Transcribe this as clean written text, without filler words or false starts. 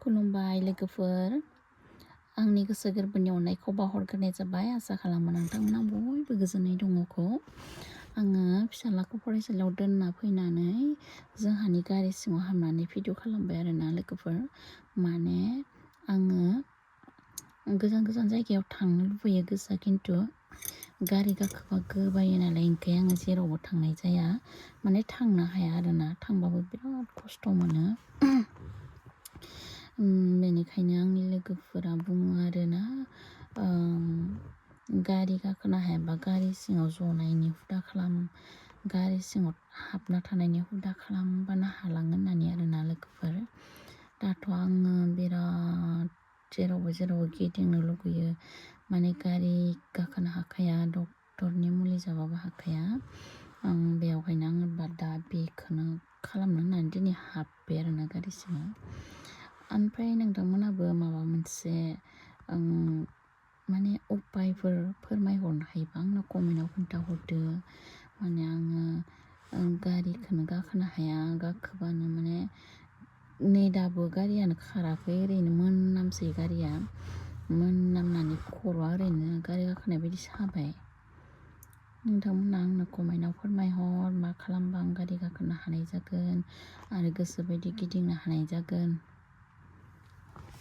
खुलुमबाय लोगोफोर, आंनि गोसो गोरबोनि अननायखौ बावहरग्रोनाय जाबाय। आसा खालामो नोंथांमोना बयबो गोजोनै दङखौ। आङो फिसालाखौ फरायसालियाव दोनना फैनानै जोंहानि गारि सिङाव हाबनानै भिडिअ खालामबाय आरोना लोगोफोर। माने आङो गोजान गोजान जायगायाव थांनो लुबैयो गोसोआ, खिन्थु गारि गाखोबा गोबायो नालाय, ओंखायनो आङो जेरावबो थांनाय जाया, माने थांनो हाया आरोना, थांबाबो बिराद खस्थ' मोनो। बेनिखायनो आंनि लोगोफोरा बुङो आरोना, गारि गाखोनो हायाबा गारि सिङाव जनायनि हुदा खालाम, गारि सिङाव हाबना थानायनि हुदा खालामबानो हालाङो होननानै आरोना लोगोफोर। दाथ' आङो बिराद जेरावबो गिदिंनो लुगैयो, माने गारि गाखोनो हाखाया, डक्टरनि मुलि जाबाबो हाखाया। बेवहायनो आङो दा बेखौनो खालामनो होननानै दिनै हाब्बाय आरोना गारि सिङाव। ओमफ्राय नोंथांमोनाबो माबा मोनसे माने उपायफोर फोरमायहरनो हायोबा आंनो कमेन्टआव खोन्थाहरदो। माने आङो गारिखौनो गाखोनो हाया, गाखोबानो माने नै दाबो गारियानो खाराखै, ओरैनो मोनामसै गारिया, मोनामनानै खर'आ ओरैनो गारि गाखोनाय बायदि साबाय। नोंथांमोना आंनो कमेन्टआव फोरमायहर, मा खालामबा आं गारि गाखोनो हानाय जागोन आरो गोसो बायदि गिदिंनो हानाय जागोन।